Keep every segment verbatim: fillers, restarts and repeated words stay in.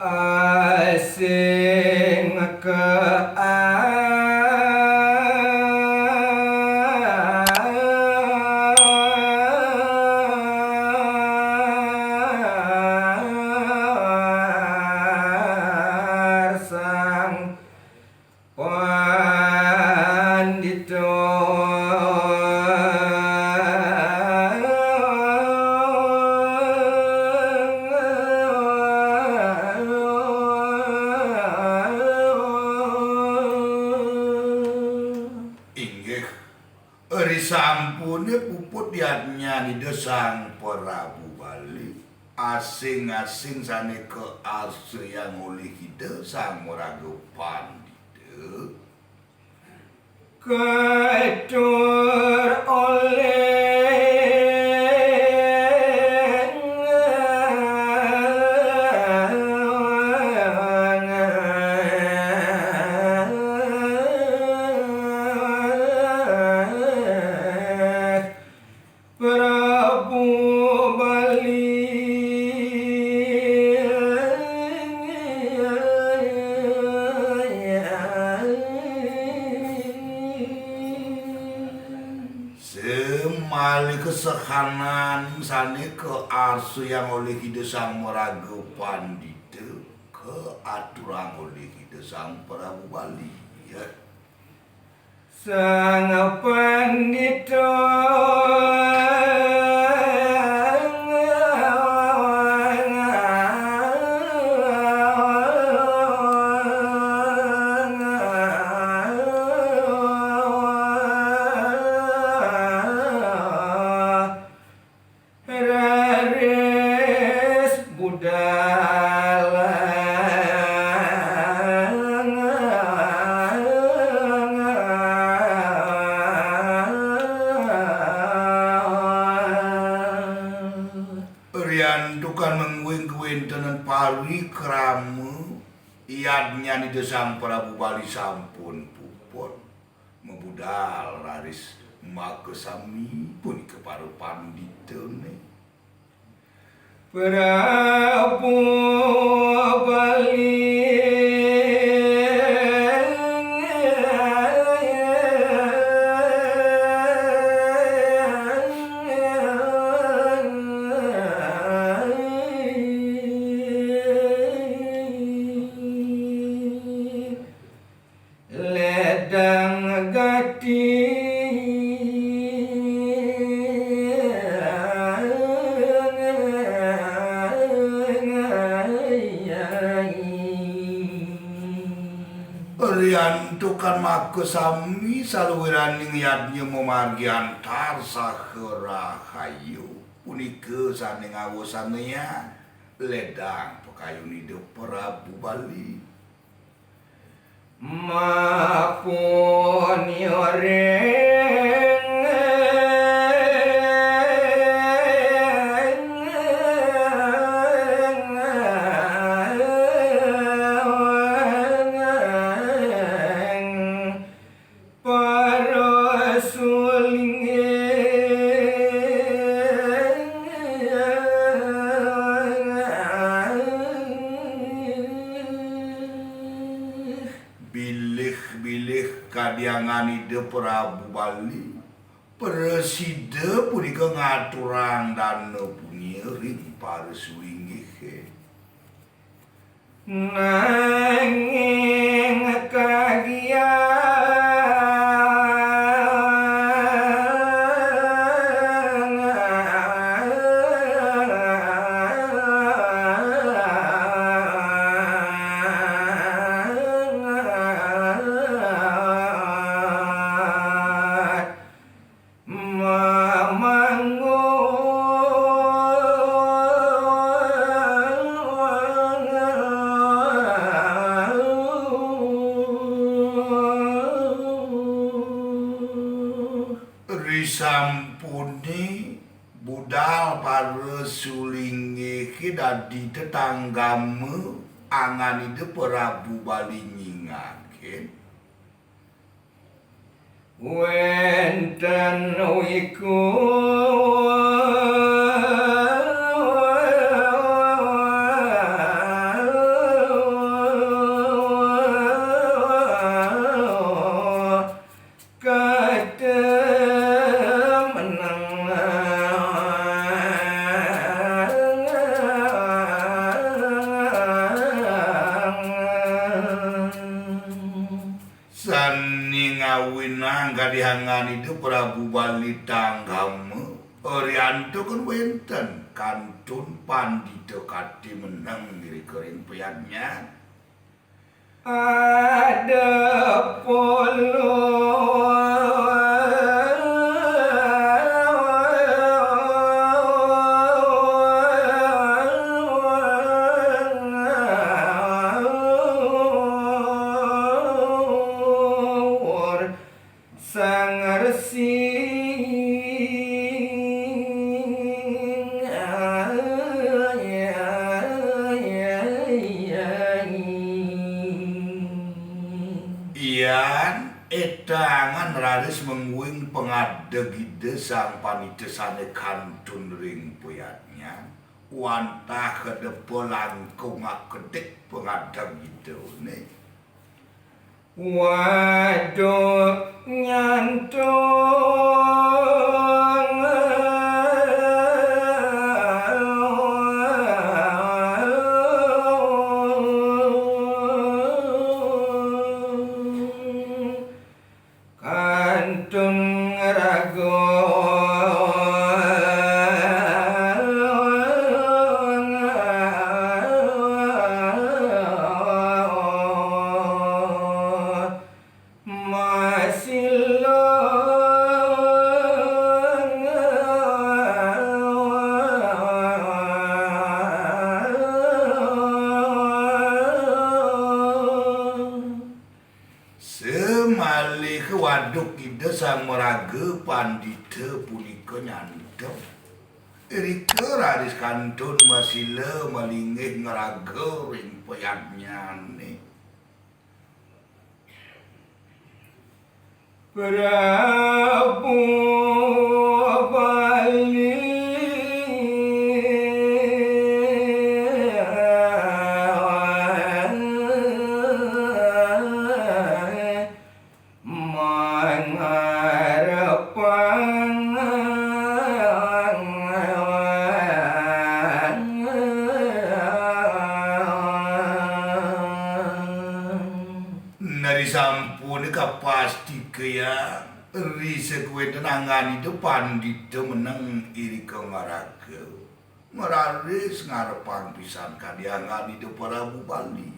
Asing kearsang pandita. Inggih, risampuné puput yadnyanida Sang Prabu Bali, asing-asing sané kaarsayang olih Ida Sang Maraga Pandita katur olih Prabu Bali. Samaliha sahanan sané kaarsayang olih Ida Sang Maraga Pandita, kaaturang olih Ida Sang Prabu Bali, ya. Sang Pandita. Raris budal. Riantukan mungguing kawéntenan parikrama, yadnyanida Sang Prabu Bali sampun puput. Mabudal raris makasami punika para panditané. Prabu Bali. Ledang gati. Riantukan makasami saluiraning yadnya mamargi antar saha rahayu punika sané ngawasanayang ledang pakayun Ida Prabu Bali. Mapun yoring para sulinggih. Bilih-bilih kadiangan Ida Prabu Bali, prasida punika ngaturang dana punia ring para sulinggihé. Nanging kagiang mamangguh. Risampuné budal para sulinggihé dadi tetanggama angan Ida Prabu Bali nyingakén. Wénten wiku. Kadyangan Ida Prabu Bali Tanggama, riantukan wénten kantun pandita kati meneng irika ring peyadnyan. Ada polo Sang Resi. Yan étangan raris mungguing pangadeg Ida Sang Pandita sané kantun ring peyadnyan, wantah kadepa langkung akedik pangadeg Idané. Waduh nyantung. Kantun ngraga. Masila. Samaliha waduk Ida Sang Maraga Pandita punika nyantep. Irika raris kantun masila malinggih ngraga ring peyadnyané. Prabu Bali mangarepang. Nari sampun kapastikayang, risa kawéntenan Ida Pandita meneng irika ngraga. Ngraris ngarepang pisan kadyangan Ida Prabu Bali.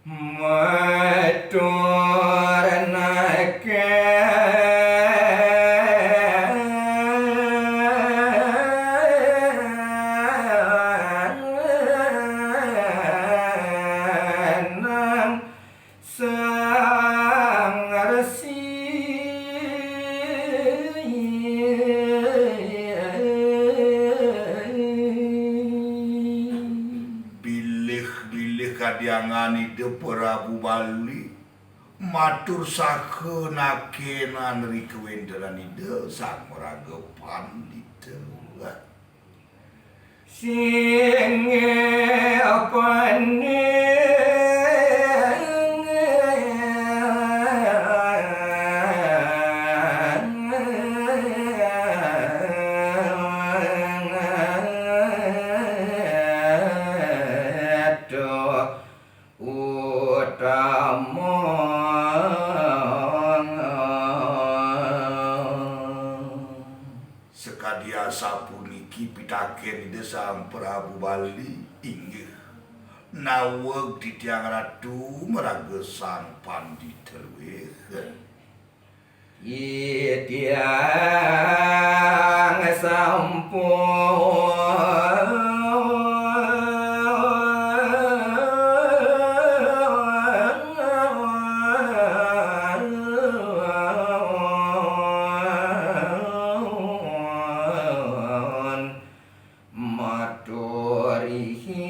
Matur naken. Sang Resi. Bilih-bilih kadyangan Ida Prabu Bali, matur saha nakenan ri kawéntenan Ida Sang Maraga Pandita. Singgih paning. Utama. Sakadi asapuniki pitakén Ida Sang Prabu Bali, inggih. Naweg titiang Ratu maraga Sang Pandita luih. Titiang sampun matur ihin.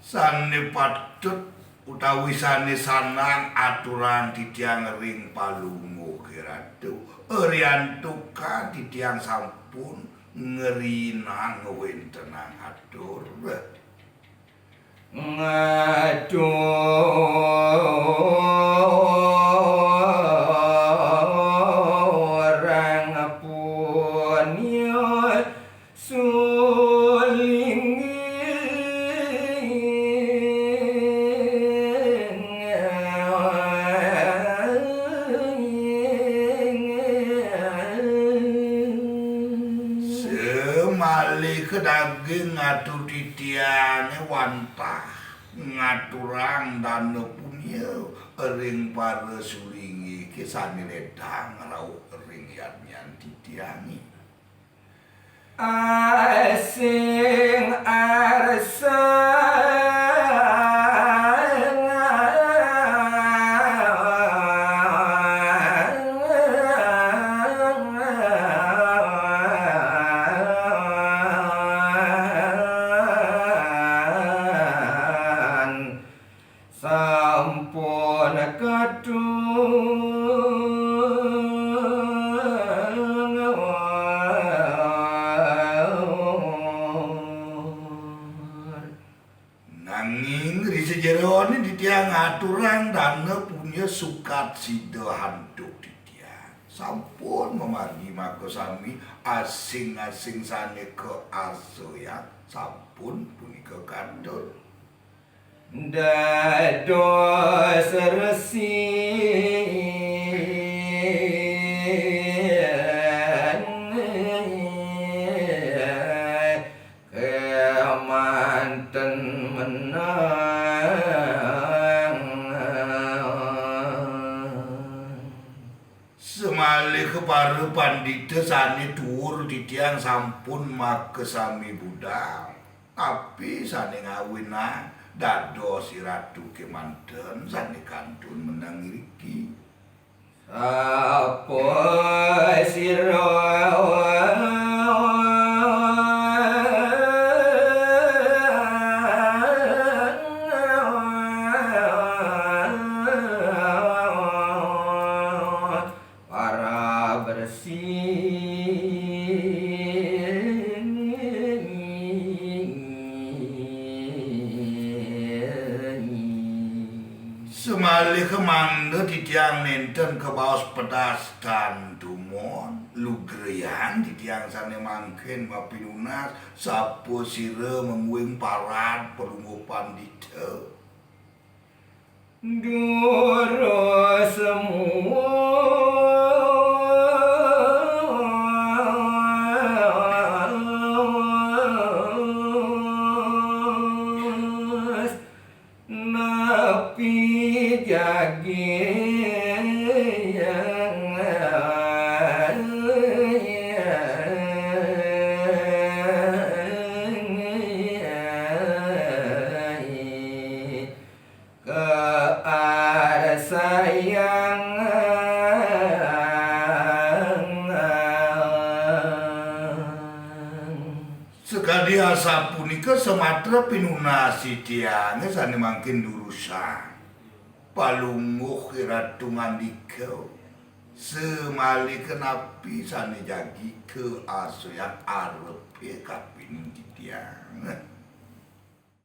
Sané patut utawi sané sanang aturang titiang ring Palungguh Ratu. Riantukan titiang sampun ngrinang ngwéntenang atur. Ngaturang punia. Ngatur titiangé wantah ngaturang dana punia ring para suringé ké sané ledang rauh ring yadnyan titiangé. Asing arsa sampun katur. Nanging ri sajeroning titiang ngaturang dana punia sukat sida antuk titiang. Sampun mamargi makasami asing-asing sané kaarsayang, sampun punika katur. Dados resi kemanten menang. Samaliha para pandita sané tuur titiang sampun makasami budal. Napi sané ngawinang dados iratu kémanten sané kantun menang iriki? Sapa sira? Para bersi. Samaliha mangda titiang nénten kabaos pedas tan tumon, lugrayang titiang sané mangkin mapinunas, sapa sira mungguing parab Palungguh Pandita. Durus napi jagi. Kaarsayang. Sakadi asapunika samatra pinunas titiangé sané mangkin durusang. Palungguh Iratu ngandika, samaliha napi sané jagi kaarsayang arepé kapining titiang.